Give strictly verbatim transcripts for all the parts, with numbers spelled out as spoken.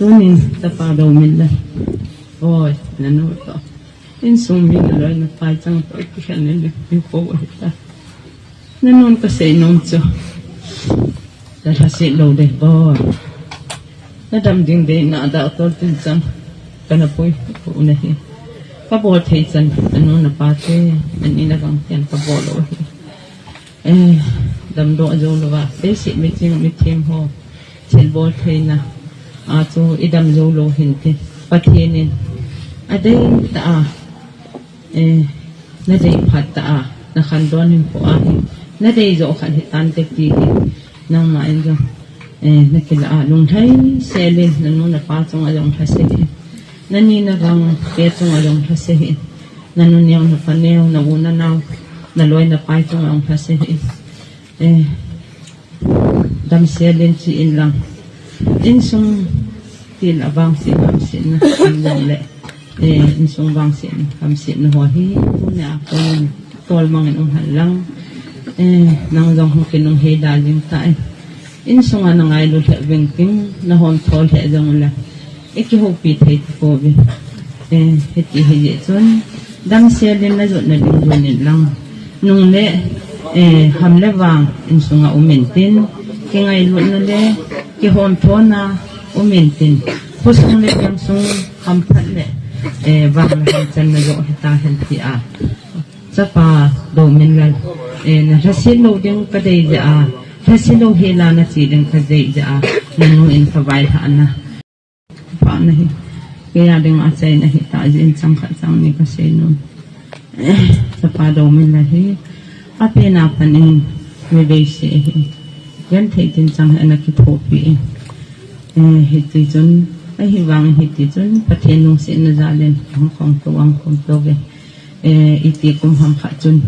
Tunin tapa Dominlal. Oi, nanu to. Insung mi naloi napai chang to kikhen ni ni ko hita. Nanun kasei nom chu. Nalhaset lou ding boi. Nadam ding dei na doctor tin chang. Kana pui ko nahi. Kabol thei chan nanu napa te. Ani nagang ten kabol lou hi. Eh, damdoh jou louva, leiset miching mithem ho thilbol theina a chu idam jou lou hin tin, Pathen in adei tah a, eh, nadei phat tah a nakhandon hinkho a hin, nadei joh khat hitante ti hi nangma in jong, eh, nakilah a lunglhai sel in, nanu napa chunga jong lhase hih in, nani nagangte chunga jong lhase hih in, nanu neo, napa neo, na u nanao, naloi napai chunga jong lhase hih in. Eh, damsel in chi in lang. Insung til a vangset hamsetna, in lang le. Eh, insung vangset hamsetna ho hi, tunia kon tolmang in um hen lang. Eh, nang jong hung kinunghei da jing ta e. Insung a nangailut lheh veng ting, nahom tho lheh jong le. Ikihoupi thei tapouve. Eh, hiti hi jeh chun, damsel in najotna ding jon in lang. Nung le, eh, ham le vang insunga um intin, kingailutna le kihomthona um intin, khosung le vengsung hamphat le, eh, vang le hamchanna joh hita hen tia. Chapa Dominlal, eh, nalhaset lou ding kadei jeh a, lhaset lou hela nache ding kadei jeh a, nanu in kavailhahna. Pha nahi. Kei a dinga achaina hita jeh in chang khat chang ni kasei nom. Eh, chapa Dominlal hi. Apen a pan in mi veise hi. Genthei tin chang hi ana kithopi in. Eh, hiti chun, ahivang hiti chun, Pathen lungsetna jal in, ahung khom to, ahung khom to ve. Eh, iti kum ham khat chun,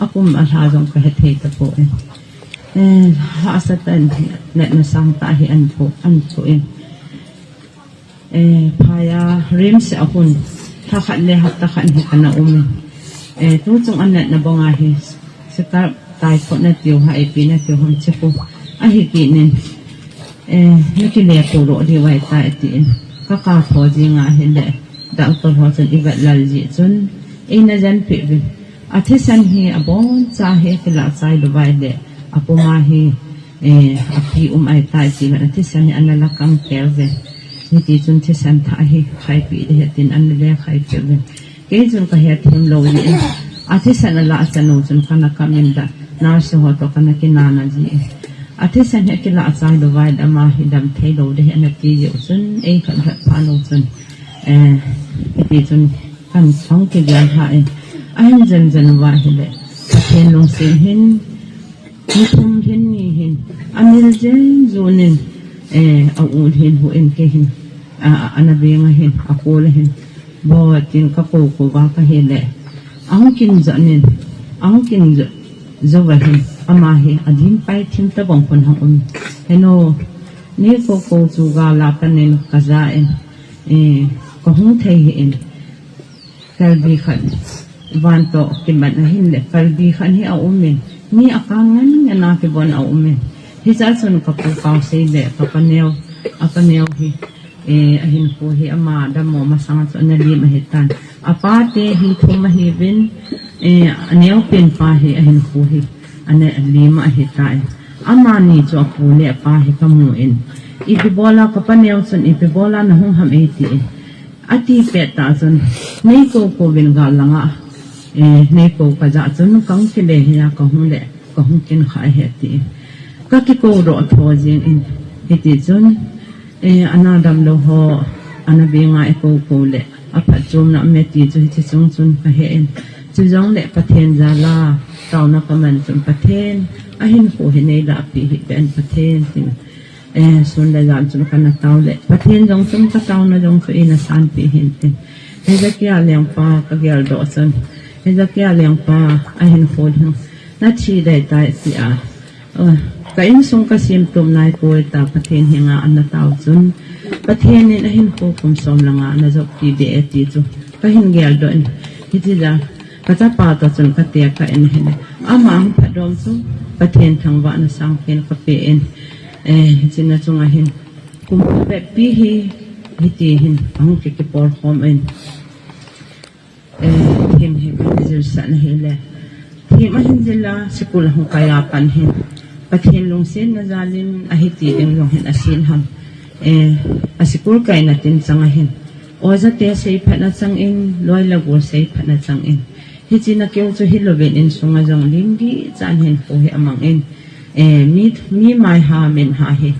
akum alha jong kahethei tapoi. Eh, hahsa tah in, natna sangtah hi ana phu, ana phu in. Eh, phai a, RIMS a hun, lha khat le hapta khat hi kana um in. Eh, tuchung a natna banga hi, sitar typhoid natiu ham, ipi natiu ham chi khu. Ahi kit in, eh, nakile to lou diu ahitai tin. Kaka tho jing ahile, doctor ho chun ivet lal jeh chun, eina jen peh uvin. Athisan hi aboncha hi kilah chai lou vai le, apuma hi, eh, api um ahitai ti uvin, athisan hi ana la kang keu ve. Hiti chun thisan thah hi khaipi ding ahi tin ana le khaipi uvin. Kei chun kahethem lou jeh in, athisan alah chan u chun kana kam in da, nurse ho to kana kinana jeh in. Athisan hi akilah chai lou vai le ama hi dam thei lou ding ahi ana ti jeh u chun, ei khat khat pha lou chun, eh, hiti chun kan thong kigel ha in, ahin jen jen uva ahile, Pathen lungset hin, ni thum hin ni hin, amil jen jon in, eh, a u hin hu in kei hin, a, a, ana veng ahin, akol ahin, boi tin kakou kou va kahile, ahung kin jon in, ahung kin jo, jo va hin, ama hi, adim pai thim tabang khun hung um. Henu, ni kou kou chu gal a kanin kaja in, eh, kahung thei hih in, Kalbi khat, van to kimat ahin le, kalbi khat hi aum in, mi akang ngen ngen a kibon aum in. Hicha chun kapu Kausei le, kapa neo, apa neo hi, eh, ahinkho hi ama dammo masang chu ana lim ahitan. Apa te hi thum ahiuvin, eh, aneo pen pa hi ahinkho hi ana lim ahitai. Amani chu apu le apa hi kamu in. Ipi bola kapa neo chun, ipi bola nahung ham eiti in. Ati pet tah chun, nei kou kou vin gal langa, eh, nei kou kaja chun, kahung kile hia kahung le, kahung kin kha ahi ti. Kakikou doh tho jing in, hiti chun, eh, ana damlou ho, ana venga eikou kou le, aphatchomna aume ti chu hiti chung chun kahe in. Chujong le Pathen jal a, taona kaman chun Pathen, ahinkho hi neilah pi hih pen Pathen tin. Eh, sun le jan chun kana tao le. Pathen jong chun kataona jong chu eina sanpi hinte. Hezekiah lengpa kagel doh chun. Hezekiah lengpa ahinkho ding. Nathi dai tai tia. Eh, ka insung kasem tup nai poi ta Pathen henga ana tao chun. Pathen in ahinkho kum som langa ana joppi be e ti chu. Kahin gel doh in. Hiti ja. Kachapa to chun kate ka in hin. Ama hung phatdom chu. Pathen thangvahna sangpen kape in. Eh, hiche na chunga hin. Kum bep pi hi, Hiti hin ahung kikipol khom in, eh, thim hi kahin jilsah na hile, thim ahin jil a, sikul ahung kai a pat hin Pathen lungsetna jal in ahiti ding jong hin asin ham. Eh, a sikul kaina tin chang ahin, oja te seiphat na chang in, loi le gol seiphat na chang in, hiche na keu chu hilouvin insung a jong lim gih chan hinkho hi amang in, eh, mi, mi mai ha min ha hi,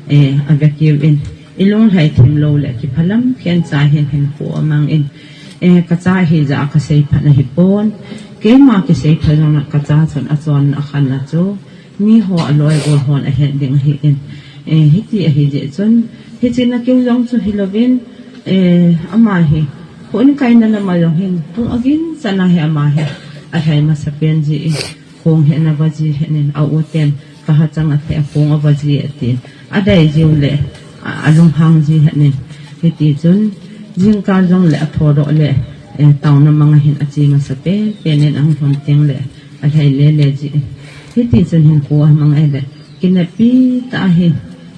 eh, ave keu in, i lunglhai thim lou le kiphalam khen cha hin hinkho amang in, eh, ka cha hi ja a ka seiphat na hi pon, keima kiseiphat jong le ka cha chun achon a khan na chu, mi ho a loi gol hon ahet ding ahi in, eh, hiti ahi jeh chun, hiche na keu jong chu hilouvin, eh, ama hi, hon kaina lama jong hin, tung agin chan a hi ama hi, alhai masa pen ji in, khong hi ana va ji hen in, a u ten, ka ha chang a the khong ava ji atin, adei jiu le, a, alunghang ji hen in, hiti chun, jingkah jong le athodoh le, eh, taona mang a hin ache masa pen, pen in ahung lhun teng le, alhai le le ji in. Hiti chun hinkho amang e le, kineppi tah a hi,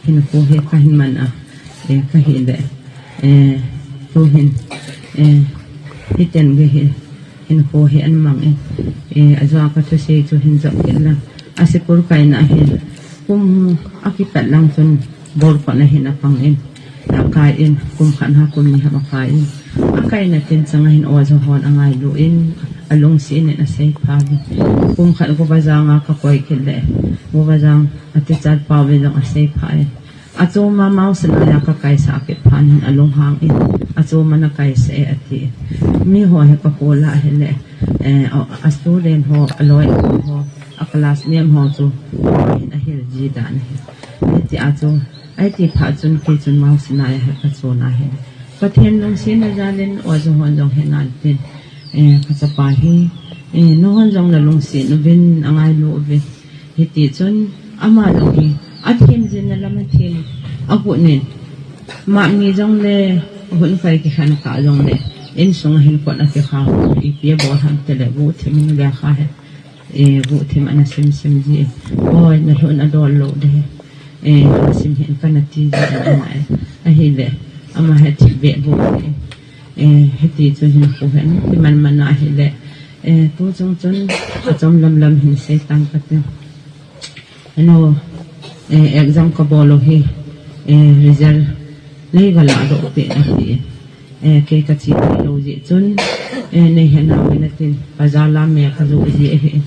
hinkho hi kahin man a, eh, kahi le, eh, tu hin, eh, hiten gei hi, hinkho hi ana mang in, eh, ajeh a ka thusei chu hin jop kit lang. A sikul kaina hin, kum akipat lang chun bol khut na hin apang in, akai in, kum khat ha kum ni ham akai in, akaina tin chang a hin oja hon angailu in, alungset in aseipha in. Kum khat Govajang a ka koi kit le, Govajang a teacher pa uvin jong aseipha in. Achom a Mount Sinai a ka kaisah kit phat hin alunghang in, achom a na kaisah e ati. Mi ho hi ka kol a hile, eh, a, a student ho, a loi ho, a classmate ho chu, hin ahil ji dan ahi. Hiti a chu, ahiti phat chun kei chun Mount Sinai a hi ka chon a hile, Pathen lungsetna jal in oja hon jong hi nan tin, eh, ka chapa hi, eh, nahon jong na lungset uvin, angailu uvin. Hiti chun ama jong hi, athem jing na lam athem, agot in. Mami jong le, hun kai kikhen kah jong le, insung a hin kot akikha, ipi abol ham tile, bu thim in lekha he. Eh, bu thim ana sim sim ji. Oi, na lhun adol lou de he. Eh, sim hin kana ti ji ana e. Ahile, ama he thip be bu de. Eh, hiti chu hinkho hin, ti man man a hile. Eh, tu chung chun, achom lam lam hin sei tang kate. Ano, eh, exam ka bol u hi, eh, result nei ga ladoh peh in ati. Eh, kei ka che thei lou jeh chun, eh, nei he nau vin atin, bazar lam me ka jo ji ahi in.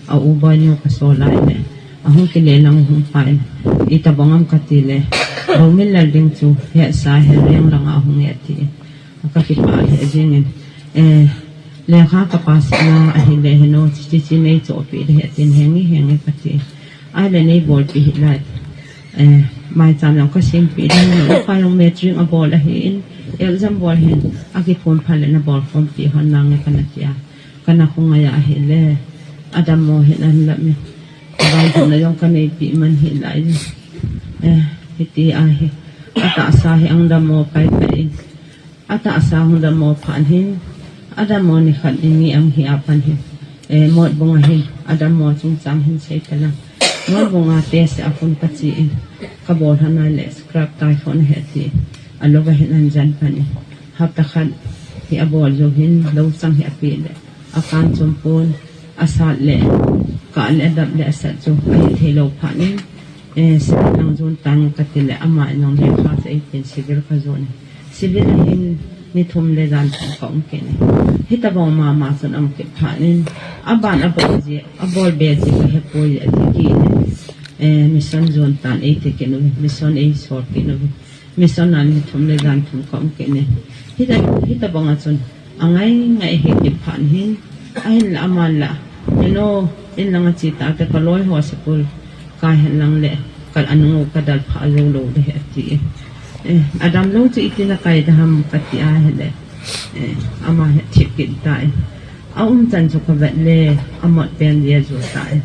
A u boi nu ka sol a in, ahung kile lang hung pa in, itobang ham kati le, bou min lal ding chu, hesa he reng lang a hung e ati in. Ka kipah lheh jeng in, eh, lekha ka pass na ahile heno, chi chi nei chohpeh le he tin, henge, henge kati. Ahile nei bolpeh hih lai. Eh, maicham jong ka sempeh ding, upa jong matric abol ahi in, exam bol hin, akiphon phat le na bol khompi hon nange kana tia. Kana khongai a ahile, adammo hin an lam in. Vaihomna jong ka neipeh man hih lai. Eh, hiti ahi. Atahsa hi ang dammo pai pai in. Atahsa hung dammo phat hin, adammo nikhat ni ni ang hi a pat hin, eh, Motbung a hin, adammo chungchang hin sei ta lang. Motbung a test a kon ka che in, ka bol hon a le scrap tai khon ahi ati. Alou va hin an jan pan in. Hapta khat hi abol jou hin, lou chang hi apeh le, akan chom pon, asat le, kah le adap le asat chu, ahi thei lou phat in, eh, civil nang jon tan kati le, ama in jong lekha chu eitin civil ka jon in. Civil a hin ni thum le jan thum ka um kit in. Hitobang mama chun aum kit phat in, aban abol ji, abol be ji ka hepoi ati kit in. Eh, mission jon tan eiti kit uvin, mission eisol kit uvin. Mission a ni thum le jan thum ka um kit in. Hita, hitobang a chun, angai ngai hi kit phat in hin, ahin la aman la, heno, in lang a che ta te ka loi ho school kai hen lang le, ka anung u ka dal pha jou lou de he ati. Eh, adam lou chu iti na kai da ham kati ahile, eh, ama he thip kit ta e. A um chan chu ka vet le, amot pen dia ju ta e.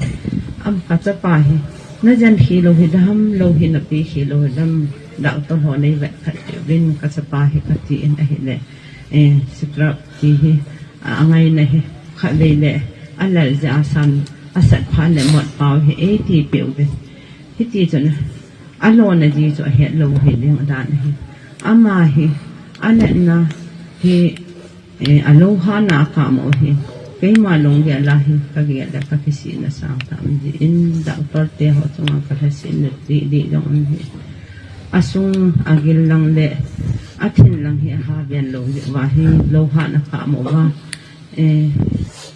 Am ka chapa hi, na jen hi lou hi da ham, lou hi na pi hi lou hi da ham, doctor ho nei vet khat uvin ka chapa hi kati in ahile. Eh, scrap ti hi, a, angai na hi, khatvei le, alal ja asan, asat phat le mot pao hi, eiti peh uvin. Hiti chun, alona ji chu ahet lou hi ding dan ahi. Ama hi, anatna hi, eh, alouhatna akap mo hi. Keima lunggel a hi, kagel le kakisihna sang tam jin, doctor te ho chunga kalhasetna didi jong um hi. Asung agil lang le, athin lang hi aha ven lou jeh uva hi, louhatna akap mo uva. Eh,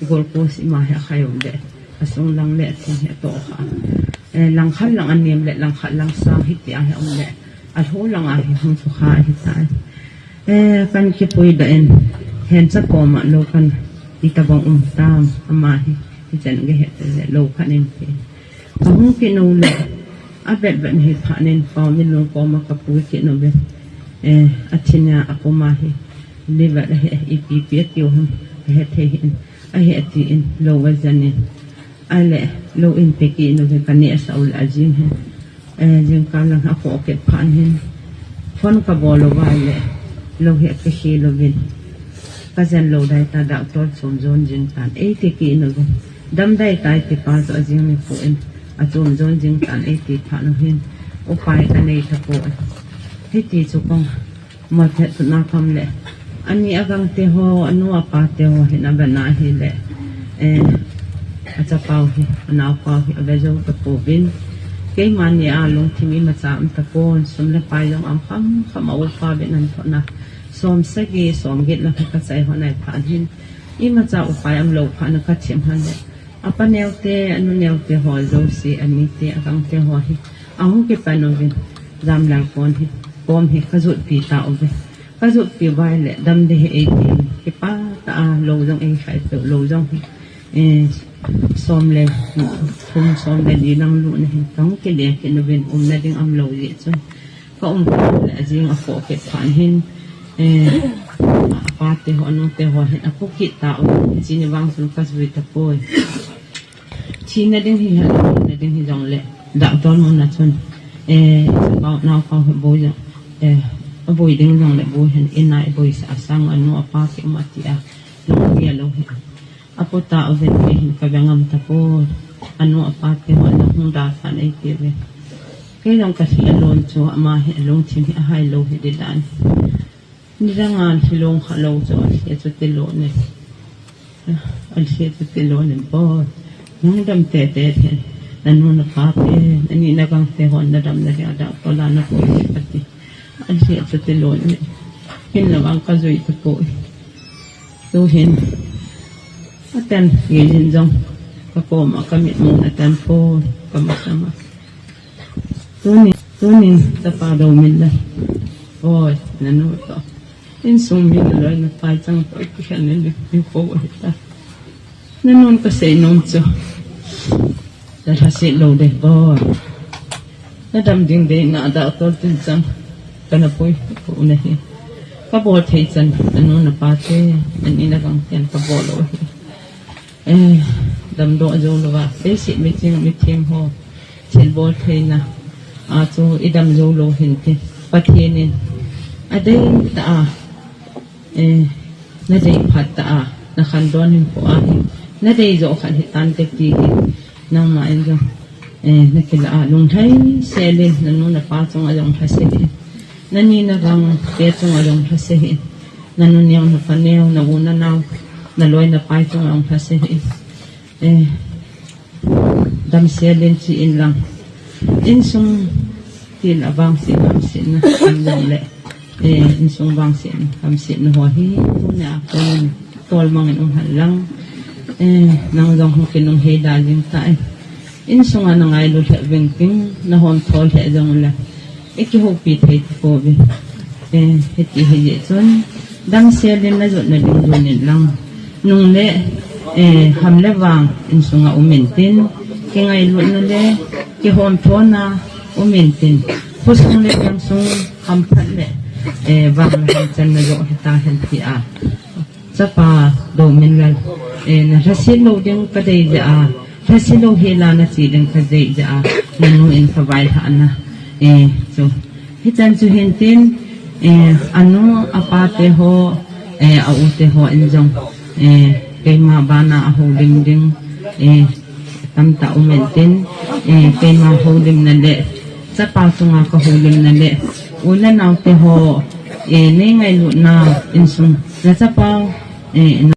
glucose ima hi akhai um le, asung lang le athin hi atoh kha. Eh, langkhat lang anem le, langkhat lang sang hitia hi um le, alhu lang a hi hung sukha ahitai. Eh, kan kipui doh in, Hencha koma lou kan itobang um tam, ama hi, hichan gahet le, lou khat in ti. Kahung kit nung le, avet vet hi phat in, Paominlun koma kapui kit nung le, eh, athin a akoma hi, liver a hi, ipi pi atiu ham, ahe thei hin, ahe atin, lou ajan in. Ahile, lou in pe kit nung le, kaneh asah u le ajing hin. Eh, jingkah lang akhoh kit phat in hin. Phone kabol uva le, lou hi ape khel uvin. Kajen lou dai ta doctor chom jon jing tan, eiti kit nung le. Dam dai tai ti pa chu ajing ni pon, achom jon jing tan eiti phat nung hin. Upai kanei tapoi. Hiti chu kong. Maphet tuna kam le. Ani agangte ho, anu apate ho, hin avet na hile. Eh, achapau hi, anaopau hi, ave jou tapouvin. Keima ni a lungthim imacha um tapon, sum le pai jong um kham kham a upa uvin anthona. Som sagi, som get lang hi kachai hon ahi phat hin. Imacha upai umlou phat na kachem hon le. Apa neote, anu neote ho jouse, anite, agangte ho hi. Ahung kipan uvin, Jamlal kon hi, kom hi, kajutpi tauve. Kajutpi uva le, dam ding ahi eitin, kipa tah a, lou jong eikhai peh u, lou jong hi. Eh, som le, thum som le li lang lut na hin, kahung kile kit uvin, umna ding umlou jeh chun. Ka um le ajing akhoh kit phat hin, eh, apate ho, anute ho hin apu kit tauve, chini vang chun kajui tapoi. Thina ding hi, hina ding hi jong le, doctor mun a chun, eh, pau, naopau hi boi jong, eh, aboi ding jong le boi hin, in a iboi sah a sang anu apa kium ati a, lung pia lou hi. Apu tauve, kei hin kave ngam tapoi. Anu apate ho ana hung da tan eiti uve. Kei jong kalhi alon chu ama hi alungthim hi ahai lou hi ding dan. Nidang a alhi lou kha lou chu alhi chu tilou ne. Alhi chu tilou ne boi. Nang dam tete hin. Nanu napa te, nani nagangte hon nadam na ding a doctor la nakoi kati. Alhi chu tilou ne. Kin la vang kajui tapoi. Tu hin. Atan, nge jin jong. Kakoma kamit mun atan pon. Kamasanga. Tuni, tuni, tapa Dominlal. Boi, nanu to. Insung mi naloi napai chang to, kikhen ni, ni, ni ko hita. Nanun kasei nom chu. Nalhaset lou ding, boi. Nadam ding dei na doctor tin chang. Kana pui, ko na hi. Kabol thei chan, nanu napa te, nani nagangte kabol lou hi. Eh, damdoh jou louva, leiset miching, mitheng ho, thilbol theina, a chu idam jou lou hin tin, Pathen in, adei tah a, eh, nadei phat tah a, nakhandon hinkho a hin, nadei joh khat hitante ti hin, nangma in jong, eh, nakilah a, lunglhai sel in, nanu napa chunga jong lhase hih in, nani nagangte chunga jong lhase hih in, nanu neo, napa neo, na u nanao, naloi napai chunga jong lhase hih in. Eh, damsel in che in lang. Insung til a vangset hamsetna, in jong le. Eh, insung vangset hamsetna ho hi, tunia kon in tolmang in um hen lang. Eh, nang jong hung kinunghei da jing tan. Insung a nangailut lheh vin tin, nahom tho lheh jong le. Ikihoupi thei tapouve. Eh, hiti hijeh chun, damsel in najot nading jon in lang. Nung le, eh, ham le vang insunga um intin, kingailutna le, kihomthona um intin, khosung le veng sung hamphat le, eh, vang le hamchanna joh hita hen tia. Chapa Dominlal, eh, nalhaset lou ding kadei jeh a, lhaset lou hela nache ding kadei jeh a, nanu in kavailhahna, eh, chu. Hichan chu hintin, eh, anu, apa te ho, eh, a u te ho in jong, eh, keima bana ahoulim ding, eh, tamtah um intin, eh, keima houlimna le, chapa chunga kahoulimna le, u le nao te ho, Eh, nei ngailutna insung, nachapa, eh,